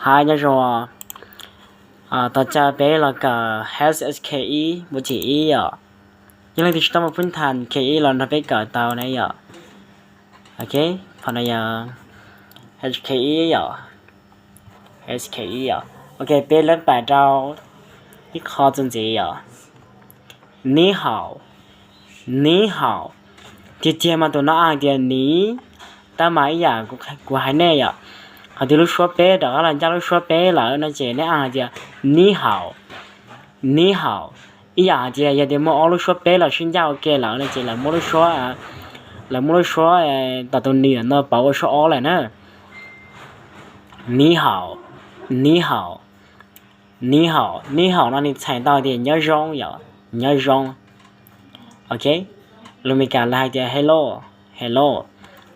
Hais nyob zoo, tos caw peb los kawm H S K ib npuj thim ib yom. Yog leej twg tsis tau muaj phub thas K ib los nrog peb kawm tau na yom. Ok, qhov no yog H K ib yom. H K ib yom. Ok, peb lab pais rau ib qho txuas ntxiv yom. Ni hau, ni hau. Tiag tiag mas tus no a hais tias ni, tab mas ib yam kuv hais nej yom, qhov twg lub suab peb rov qab los ncaj lub suab peb lawm no ces nej a hais tias ni hau, ni hau. Ib yam hais tias yog tias muaj ob lub suab peb los sib ncaj ua ke lawm no ces lawv muab lub suab, lawv muab lub suab, tos tus ni no pauv ua suab ob lawm na. Ni hau, ni hau, ni hau, ni hau no nws txhais tau tias nyob zoo yom, nyob zoo. Ok, lus Meskas lawv hais tias hello, hello,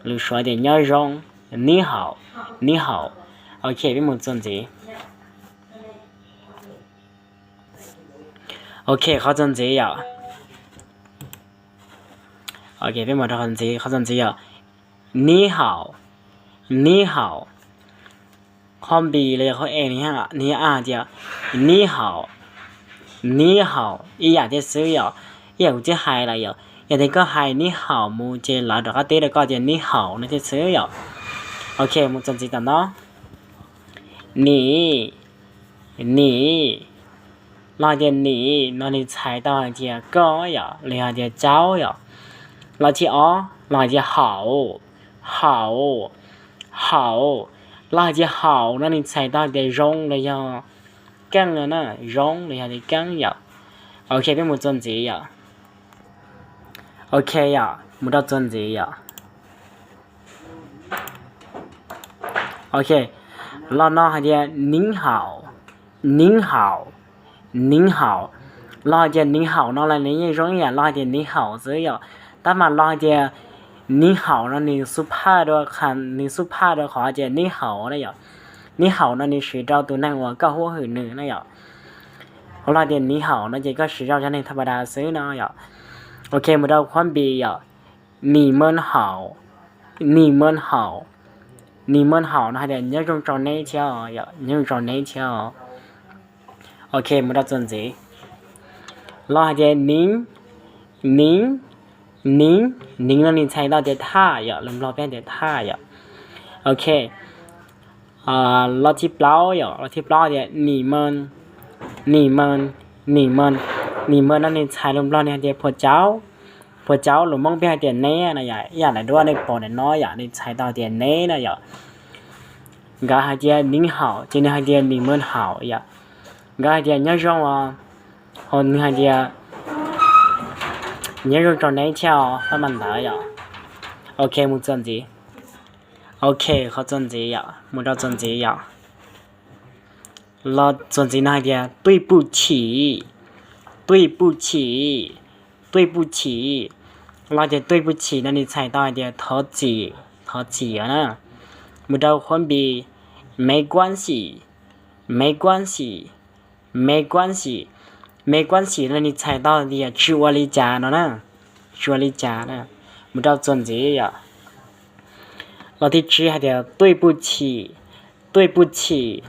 lus Suav tias nyob zoo, ni hau, ni hau. Ok, peb mus txuas ntxiv. Ok, qhov txuas ntxiv yom. Ok, peb mus rau qhov ntxiv, qhov txuas ntxiv yom. Ni hau, ni hau. Qhov B los yog qhov E nws a hais tias ni hau, ni hau, ib yam thiab xwb yom. Ib yam kuv twb hais lawm yom, yog tias koj hais ni hau mus ces lawv rov qab teb rau koj tias ni hau no thiab xwb yom. Ok, mus txuas ntxiv tom no. Nim, nim, los hais tias nim no nws txhais tau hais tias koj yom, los yog hais tias caub yom. Los thib ob los hais tias haum, haum, haum, los hais tias haum no nws txhais tau hais tias zoo los yog keej no na, zoo los yog tias keej yom. Ok, peb mus txuas ntxiv yom. Ok yom, mus rau txuas ntxiv yom. Ok, los no hais tias ni hau, ni hau, ni hau. Los hais tias ni hau no los nws yeej zoo ib yam los hais tias ni hau xwb yom. Tab mas los hais tias ni hau no nws xub phaj dua, nws xub phaj dua qhov tias ni hau na yom. Ni hau no nws siv rau tus neeg uas koj hu hwm nws na yom. Los hais tias ni hau no ces koj siv rau cov neeg thaj ma da xwb no yom. Ok, mus rau qhov B yom. Nim maj haum, nim maj haum, nim maj haum no hais tias nyob zoo rau neb thiab os, nyob zoo rau neb thiab os. Ok, mus rau txuas ntxiv. Los hais tias niv, niv, niv, niv no nws txhais tau tias thaj yom, lus Nplog peb tias thaj yom. Ok, los thib plaub yom, los thib plaub tias nim maj, nim maj, nim maj, nim maj no nws txhais lus Nplog nws hais tias phua caub, phua caub, lus Hmoob peb hais tias neb no yom, ib yam daim duab nej pom ntawm no yom, nws txhais tau tias neb na yom. Nkawd hais tias niv haum ces nws hais tias nim maj haum yom. Nkawd hais tias nyob zoo os, ho nws hais tias nyob zoo rau neb thiab os, pab mas ntawd yom. Ok, mus txuas ntxiv. Ok, qhov txuas ntxiv yom, mus rau txuas ntxiv yom. Los txuas ntxiv no hais tias tuj puj chim, tuj puj chim, tuj puj chim. Los tias tuj puj chim no nws txhais tau hais tias thov txim, thov txim os na. Mus rau qhov B, me kuab xim, me kuab xim, me kuab xim, me kuab xim no nws txhais tau tias tsis ua li cas no na, tsis ua li cas na. Mus rau txuas ntxiv yom. Los thib tsib hais tias tuj puj chim, tuj puj chim.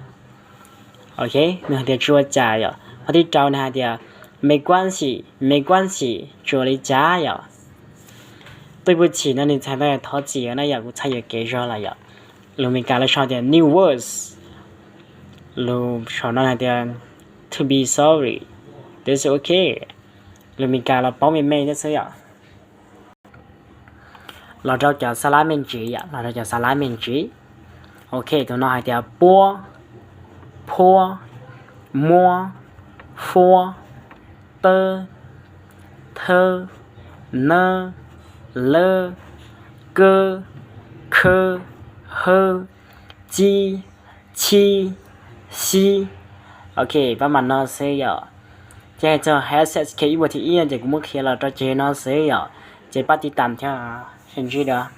Ok, nws hais tias tsis ua cas yom. Qhov thib rau nws hais tias me kuab xim, me kuab xim, tsis ua li cas yom. Tuj puj chim no nws txhais tau thov txim na yom, kuv txhais yuam kev zog lawm yom. Lus Meskas lawv sau tias no worries, lus saum no hais tias to be sorry, this is ok. Lus Meskas los paub me me thiab xwb yom. Los rau cov xab lab me ntsis yom, los rau cov xab lab me ntsis. Ok, tus no hais tias puab, phuab, muab, fuab, tawb, thawb, nawb, lawb, kawb, khawb, hawb, cib, cib, xib. Ok, pab mam no xwb yom. Ces hais txog H S K ib puas thib ib no ces kuv muab qhia los rau ces no xwb yom. Ces pab tiv tam thiab, sib ntsib dua.